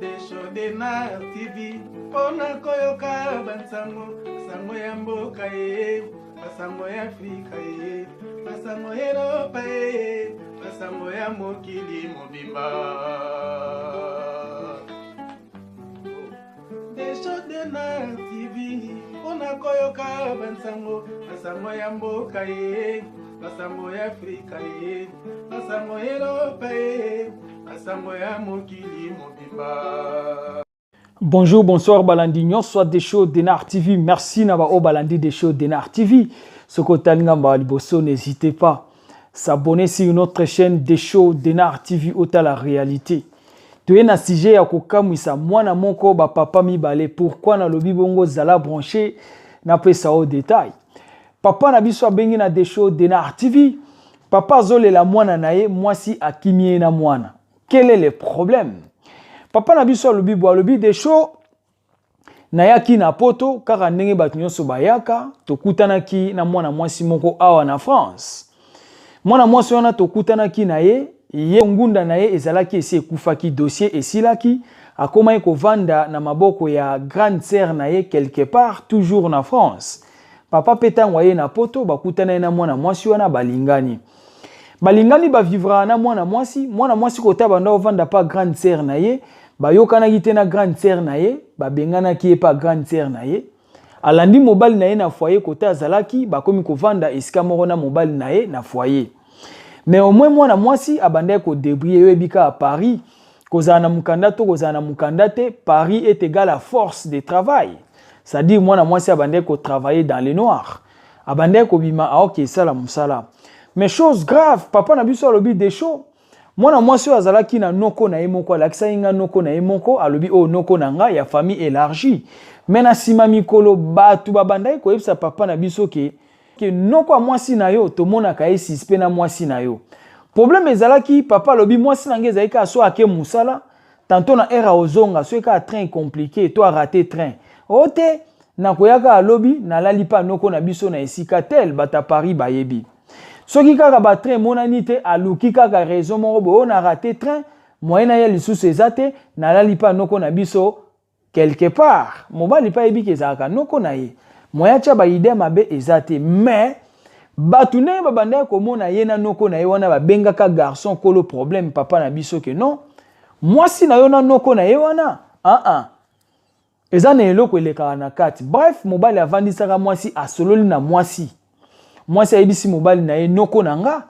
Desho Denard TV mpona koyoka bansango, sango ya mboka ye, basango ya Afrika ye, basango ya Eropa ye, basango ya mokili mobimba. Desho Denard TV mpona koyoka bansango, basango ya mboka ye, basango ya Afrika ye, basango ya Eropa ye, basango ya mokili mobimba. Bonjour, bonsoir balandi nyonso Desho Denard TV. Merci na ba oyo balandi Desho Denard TV. Soki otali nga mbala liboso, n'hésitez pas s'abonner sur notre chaîne Desho Denard TV, otala réalité. Toye na sujet ya kokamwisa mwana moko, bapapa mibale. Pourquoi nalobi bongo? Zala branché, napesa o détail. Papa na biso abengi na Desho Denard TV. Papa azolela mwana na ye mwasi akimi ye na mwana. Quel est le problème? Papa na biso alobi bo, alobi: "Desho, nayaki na Poto kaka ndenge bato nyonso bayaka. Tokutanaki na mwana mwasi moko awa na France. Mwana mwasi wana tokutanaki na ye, ye ngunda na ye ezalaki esi ekufaki, dossier esilaki, akomaki kovanda na maboko ya grande sœur na ye quelque part, toujours na France. Papa mpe ntango aye na Poto, bakutana ye na mwana mwasi wana, balingani, balingani, bavivraka na mwana mwasi. Mwana mwasi kota banda ovanda pa grande sœur na ye, bayokanaki te na grande sœur na ye, babenganaki ye pa grande sœur na ye. Alandi mobali na ye na foyer kota azalaki, bakomi kovanda esika moko na mobali na ye na foyer. Mais au moins mwana mwasi abandaki kodébrouiller. Oyebi kaka Paris, kozala na mokanda to kozala na mokanda te, Paris est égal à force de travail. C'est-à-dire mwana mwasi abandaki kotravailler dans le noir, abandaki kobima, aoki esala mosala. Mais chose grave, papa na biso alobi: 'Desho, mwana mwasi oyo azalaki na noko na ye moko. Alakisaki nga noko na ye moko, alobi oyo noko na nga ya famille élargie. Mais na nsima mikolo, bato babandaki koyebisa papa na biso ke noko ya mwasi na yo, tomonaka ye suspect na mwasi na yo. Problème ezalaki, papa alobi, mwasi na ngai ezalaki kaka so ake mosala, tantôt na heure aozonga, soki kaka train compliqué to arater train, o te, nakoyaka, alobi, nalali mpa noko na biso na esika tel. Bato ya Paris bayebi, soki kaka batrain emonani te, aluki kaka raison moko boye: oyo na rater train, moyen na ye lisusu eza te, nalali mpa noko na biso quelque part.' Mobali mpe ayebi ke ezalaka noko na ye, moyen atya baidées mabe eza te. Mais bato ndenge babandaki komona ye na noko na ye wana, babengaka garçon kolo problème, papa na biso, ke non, mwasi na yo na noko na ye wana, ah ah, eza na eloko elekaka na kati. Bref, mobali avandisaka mwasi, asololi na mwasi. Mwasi ayebisi mobali na ye: noko na nga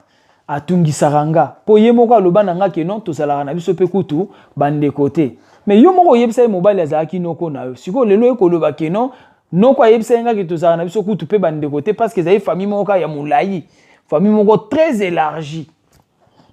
atungisaka nga, mpo ye moko aloba na nga ke non, tozalaka na biso mpe kutu bandeko te. Mais yo moko oyebisa ye mobali azalaki noko na yo. Sikoyo lelo ye koloba ke non, noko ayebisa ye nga ke tozalaka na biso kutu mpe bandeko te, parce que ezali famille moko kaka ya molai, famille moko très élargie.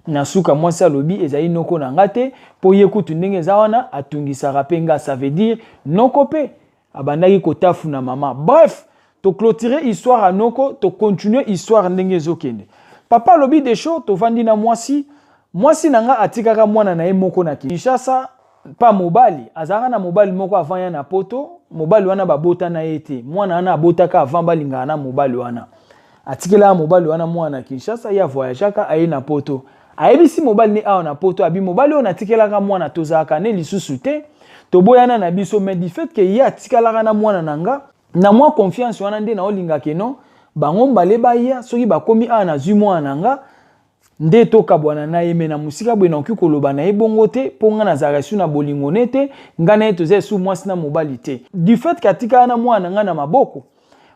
Na suka, mwasi alobi ezali noko na nga te, mpo ye kutu ndenge eza wana atungisaka mpe nga. Ça veut dire noko mpe abandaki kotafuna mama. Bref, toclôturer histoire ya noko, tocontinuer histoire ndenge ezokende. Papa alobi: 'Desho, tovandi na mwasi. Mwasi na nga atikaka mwana na ye moko na Kinshasa pa mobali. Azalaka na mobali moko avant ya na Poto. Mobali wana babota na ye te. Mwana wana abotaka avant balingaka na mobali wana. Atikelaka mobali wana mwana na Kinshasa. Ye avoyageaka, aye na Poto, ayebisi mobali ne awa na Poto, abi mobali oyo natikelaka mwana, tozalaka ne lisusu te, toboyana na biso. Mais du fait ke ye atikalaka na mwana na nga, na mwa confiance wana nde naolingaka no bango mbale baya. Soki bakomi awa, nazwi mwana na nga nde tokabwana na ye. Mais na mosika boye, nakoki koloba na ye bongo te, mpo nga nazalaka esu na bolingo ne te, ngai na ye toza esu mwasi na mobali te. Du fait ke atikala na mwana na ngai na maboko,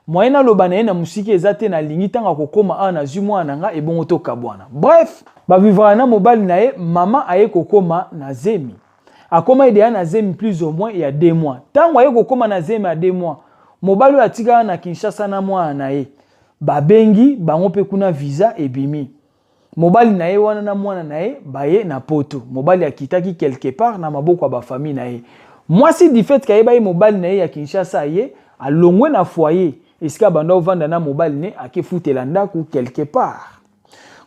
moyen naloba na ye na mosika eza te. Nalingi ntango akokóma awa, nazwi mwana na nga, ebongo tokabwana.' Bref, bavivraka na mobali na ye. Mama aye kokóma na zemi, akóma déjà na zemi plus ou moins ya 2 mois. Ntango aye kokóma na zemi ya 2 mois, mobali oyo atikala na Kinshasa na mwana na ye, babengi bango mpe kuna, visa ebimi. Mobali na ye wana na mwana na ye baye na Poto. Mobali akitaki quelque part na maboko ya bafamille na ye. Mwasi, du fait kayeba ye mobali na ye ya Kinshasa ye, alongwe na foyer esika banda ovanda na mobali ne, akefutela ndako quelque part.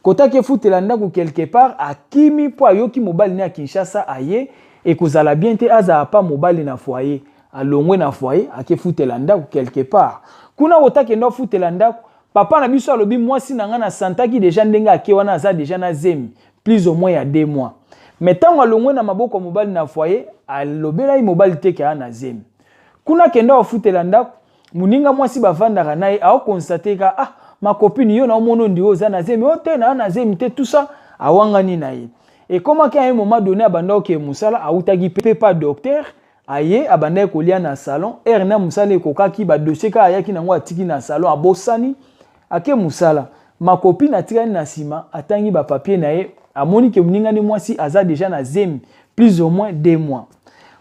Kota akefutela ndako quelque part, akimi mpo ayoki mobali ne ya Kinshasa aye, ekozala bien te azala pa mobali na foyer. Alongwe na foyer, akefutela ndako quelque part kuna. Kota akende afutela ndako, papa na biso alobi: mwasi na ngai nasantaki déjà ndenge ake wana, aza déjà na zemi plus ou moins ya 2 mois. Mais ntango alongwe na maboko ya mobali na foyer, alobelaki mobali te ke aa na zemi. Kuna akenda kofutela ndako, moninga mwasi bavandaka na ye aoconstater ka: "Ah, ma copine, yo na omona ondire oza na zemi." "O te, naa na zemi te." Tout ça, awangani na ye. Ekomaki à un moment donné, abanda okee mosala, awutaki mpe pa docteur, aye abandaki kolia na salon. Heure na mosala ekokaki, badossier kaka ayaki nango, atiki na salon, abosani, ake mosala. Ma copine atikali na nsima, atangi bapapier na ye, amoni ke moningani mwasi aza déjà na zemi plus ou moins 2 mois.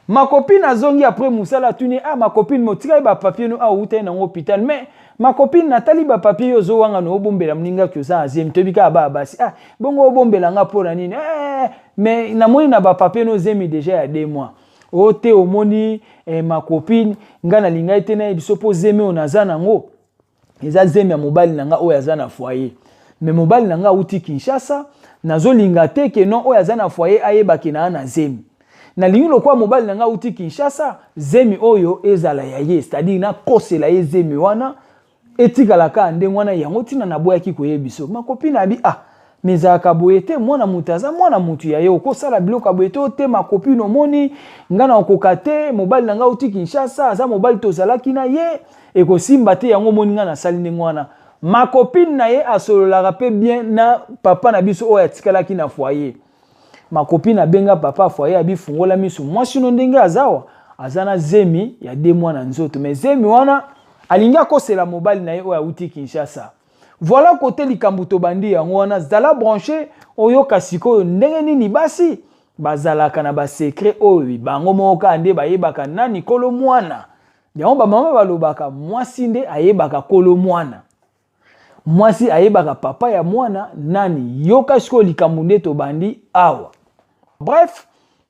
Ma copine azongi après mosala, atuni: "Ah, ma copine, motikali bapapier no awa, outaki nango hôpital. Mais ma copine, natali bapapier, yo ozowanga na obombela moningaki oza na zemi. Toyebi kaka baya basi. Ah bongo obombela nga mpo na nini? Eh, mais namoni na bapapier no zemi déjà ya 2 mois." "O te, omoni ma copine, ngai nalingai te nayebi so mpo zemi oyo naza nango eza zemi ya mobali na nga oyo aza na foyer. Mais mobali na nga awuti Kinshasa, nazolinga te ke non, oyo aza na foyer ayebake na na zemi. Nalingi lokola mobali na nga awuti Kinshasa, zemi oyo ezala ya ye, c'est-à-dire nakosela ye zemi wana etikala kaka ndenge wana. Yango ntina naboyaki koyebi so." Ma copine abi: "Ah, mais ezalaka boye te. Mwana moto aza mwana motu ya ye, okosala biloko ya boye te." "O te, ma copine, omoni nga na okoka te. Mobali na nga auti Kinshasa, aza mobali tozalaki na ye, ekosimba te. Yango omoni nga nasali ndenge wana." Ma copine na ye asololaka mpe bien na papa na biso oyo atikalaki na foyer. Ma copine abenga papa foyer, abi: "Fungola miso, mwasi no ndenge azawa, aza na zemi ya 2 mois na nzoto, mais zemi wana alingi akosela mobali na ye oyo awuti Kinshasa." Voilà kote likambo tobandi yango wana. Zala branché, oyoka sikoyo ndenge nini basi bazalaka na basecret oyo bango moko kaka nde bayebaka nani kolo mwana. Yango bamama balobaka, mwasi nde ayebaka kolo mwana, mwasi ayebaka papa ya mwana nani. Yoka sikoyo likambo nde tobandi awa. Bref,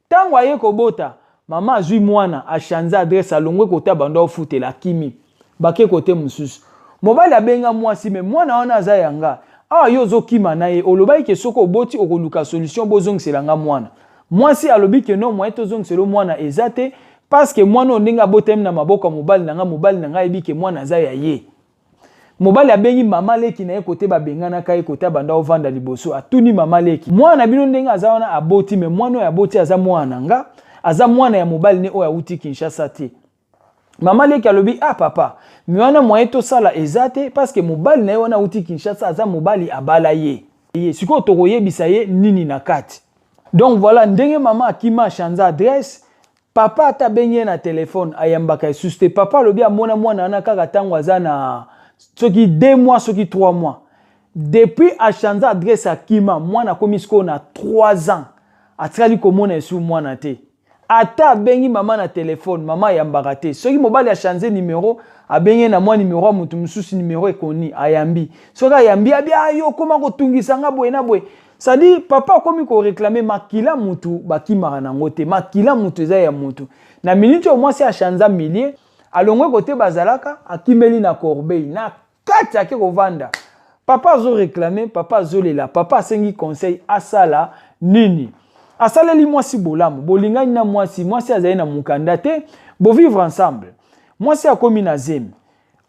ntango aye kobota, mama azwi mwana, achanger adresse, alongwe kota bando afutela, akimi, bake kote mosusu. Mobali abenga mwasi: "Mais mwana wana aza yanga awa, yo ozokima na ye. Olobaki ke soki oboti okoluka solution bozongisela nga mwana." Mwasi alobi ke non, moyen tozongisela mwana eza te, parce que mwana oyo ndenge abotami na maboko ya mobali na nga, mobali na nga ayebi ke mwana aza ya ye. Mobali abengi mama leki na ye kote babenganaka ye, kote abanda ovanda liboso. Atuni mama leki: "Mwana na bino ndenge aza wana aboti, mais mwana oyo aboti aza mwana na nga, aza mwana ya mobali ne oyo awuti Kinshasa te?" Mama leki alobi: "Ah papa, mais wana moyen tosala eza te, parce que mobali na ye wana awuti Kinshasa aza mobali abala ye ye. Sikoyo tokoyebisa ye nini na kati?" Donc voilà ndenge mama akima, achanger adresse. Papa ata abengi ye na telefone, ayambaka lisusu te. Papa alobi amona mwana wana kaka ntango aza na soki 2 mois, soki 3 mois. Depuis achanger adresse, akima, mwana akomi sikoyo na 3 ans, atikali komona esu mwana te. Ata abengi mama na telefone, mama ayambaka te. Soki mobali achanger numero, abengi ye na mwa numero ya motu mosusu, numero ekoni, ayambi. Soki ayambi, abi: "Ayo okóma kotungisa nga boye na boye." C'est-à-dire papa akomi koréclamer makila. Mutu bakimaka nango te, makila mutu eza ya mutu. Na miniti oyo mwasi achanger milieu, alongwe kote bazalaka, akimeli na corbeille na kati, ake kovanda. Papa azoréclamer, papa azolela, papa asengi conseil, asala nini? Asaleli mwasi bolamu, bolingani na mwasi, mwasi azali na mokanda te, bovivre ensemble, mwasi akomi na zemi,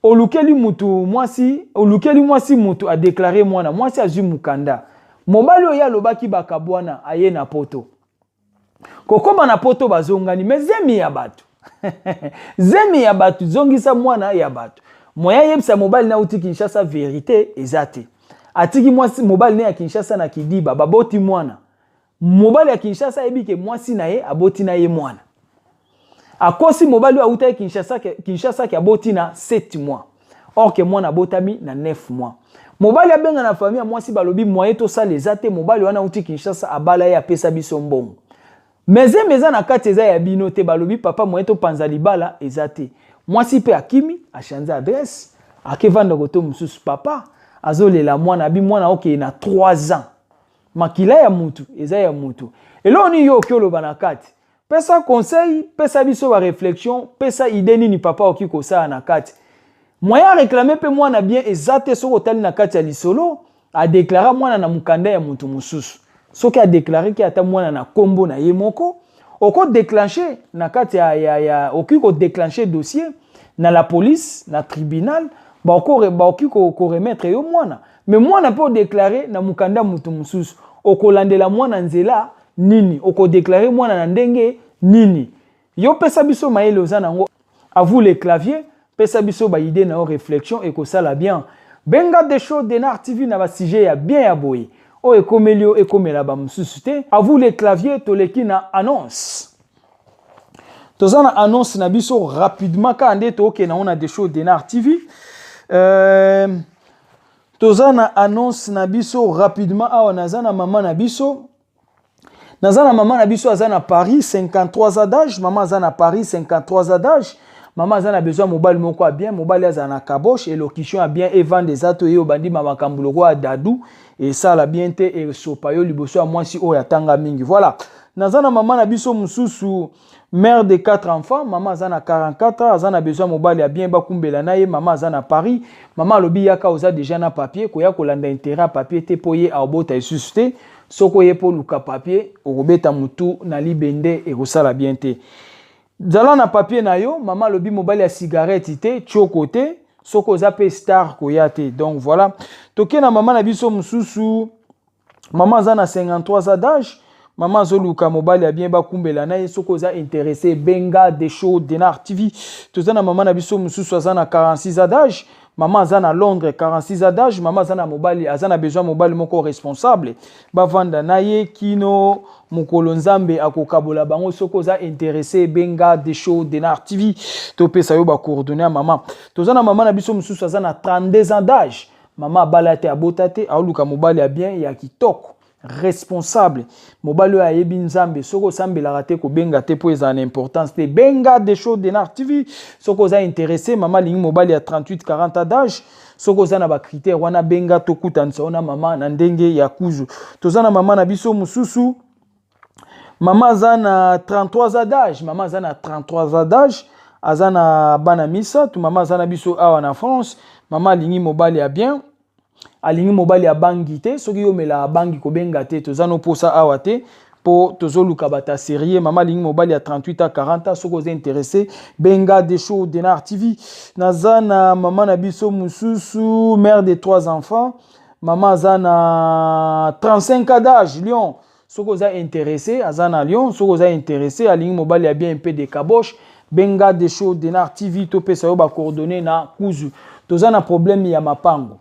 olukeli mutu mwasi, olukeli mwasi mutu adéclarer mwana, mwasi azwi mokanda. Mobali oyo alobaki bakabwana, aye na Poto. Kokóma na Poto, bazongani, mais zemi ya bato, zemi ya bato, zongisa mwana ya bato. Moya ayebisa mobali nauti Kinshasa vérité eza te. Atiki mwasi, mobali ne ya Kinshasa na kidiba, baboti mwana. Mobali ya Kinshasa ayebi ke mwasi na ye aboti na ye mwana. Akosi mobali oyo awutaki Kinshasa, Kinshasa ke aboti na 7 mois, or ke mwana abotami na 9 mois. Mobali abenga na famille ya mwasi, balobi moyen tosala eza te. Mobali wana auti Kinshasa, abala ye, apesa biso mbongo, mais zemi eza na kati eza ya bino te. Balobi: "Papa, moyen topanza libala eza te." Mwasi mpe akimi, achanger adresse, akevanda koto mosusu. Papa azolela mwana, abi mwana okeye na 3 ans, makila ya mutu eza ya mutu. Eloko nini yo oki oloba na kati? Pesa conseil, pesa biso baréflexion, pesa idée nini papa oki kosala na kati. Moyen aréclamer mpe mwana bien eza te. Soki otali na kati ya lisolo, adéclarer mwana na mokanda ya motu mosusu. Soki adéclarer ke ata mwana na nkombo na ye moko, okodéclencher na kati ya okoki kodéclencher dossier na la police, na tribunal, bakoki koremettre yo mwana. Mais mwana mpe odéclarer na mokanda motu mosusu, okolandela mwana nzela nini? Okodeklare mwana na ndenge nini? Yo pesa biso mayele oza nango. À vous les claviers, pesa biso ba idée na yo, réflexion ekosala bien. Benga Desho Denar TV na ba sujet ya bien ya boye. Oyo ekomeli yo, ekomela ba mosusu te. À vous les claviers, toleki na annonce. Toza na annonce na biso rapidement kaka nde tookende yango na Desho Denar TV. Toza na annonce na biso rapidement awa. Naza na mama na biso, naza na mama na biso aza na Paris, 53 ans d'âge. Mama aza na Paris, 53 ans d'âge. Mama aza na besoin mobali moko ya bien. Mobali azala na caboche, élocution ya bien, evande eza to ye obandima makambo lokola ya dadu, esala bien te, esopa yo liboso ya mwasi oyo atanga mingi. Voilà. Naza na mama na biso mosusu, mère de 4 enfants. Mama aza na 44 ans, aza na besoin mobali ya bien, bakumbela na ye. Mama aza na Paris. Mama alobi yaka, oza déjà na papier, koya kolanda intérêt ya papier te, mpo ye aobota lisusu te. Soki oye mpo oluka papier, okobeta motu na libende, ekosala bien te. Zala na papier na yo. Mama alobi mobali ya cigarette te, tioko te, soki oza mpe star, koya te. Donc voilà. Toke na mama na biso mosusu. Mama aza na 53 ans d'âge. Mama azoluka mobali ya bien, bakumbela na ye. Soki oza intéressé, benga Desho Denar TV. Toza na mama na biso mosusu, aza na 46 ans d'âge. Mama aza na Londres, 46 ans d'âge. Mama aza na mobali, aza na besoin mobali moko responsable, bavanda na ye kino mokolo Nzambe akokabola bango. Soki oza intéressé, benga Desho Denar TV, topesa yo bacoordonnées ya mama. Toza na mama na biso mosusu, aza na 32 ans d'âge. Mama abala te, abota te, aoluka mobali ya bien, ya kitoko, responsable, mobali oyo ayebi Nzambe. Soki osambelaka te, kobenga te, mpo ezala na importance te. Benga Desho Denar TV soki oza intéressé. Mama alingi mobali ya 38 40 ans d'âge. Soki oza na bacritère wana, benga, tokutanisa yo na mama na ndenge ya kuzu. Toza na mama na biso mosusu. Mama aza na 33 ans d'âge. Mama aza na 33 ans d'âge, aza na bana misato. Mama aza na biso awa na France. Mama alingi mobali ya bien, alingi mobali ya bangi te. Soki yo omelaka bangi, kobenga te, toza no posa awa te, mpo tozoluka bato ya sérieux. Mama alingi mobali ya 38 à 40 ans. Soki oza intéressé, benga Desho Denar TV. Naza na mama na biso mosusu, mère de trois enfants. Mama aza na 35 ans d'âge, Lyon. Soki oza intéressé, aza na Lyon. Soki oza intéressé, alingi mobali ya bien mpe de caboche, benga Desho Denar TV, topesa yo bacoordonnées na kuzu. Toza na problème ya mapango.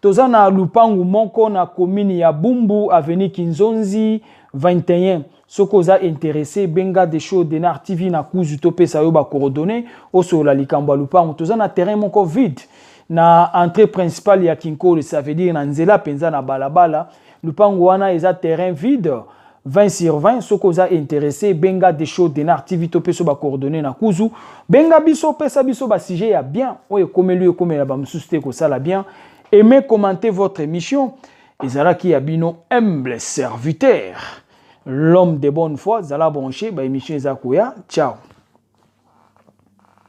Toza na lupangu moko na commune ya Bumbu, avenue Kinzonzi 21. Soki oza intéressé, benga Desho Denar TV na kuzu, topesa yo bacoordonnées, osolola likambo ya lupangu. Toza na terrain moko vide na entrée principale ya Kinkole, ça veut dire na nzela mpenza, na balabala. Lupangu wana eza terrain vide, 20 sur 20. Soki oza intéressé, benga Desho Denar TV, topesa bacoordonnées na kuzu. Benga biso, opesa biso basujet ya bien oyo ekomeli oyo ekomela bamosusu te, kosala bien. Aimez, commentez votre émission. Ezalaki ya bino humble serviteur, l'homme de bonne foi. Zala branché, baémission eza koya. Ciao.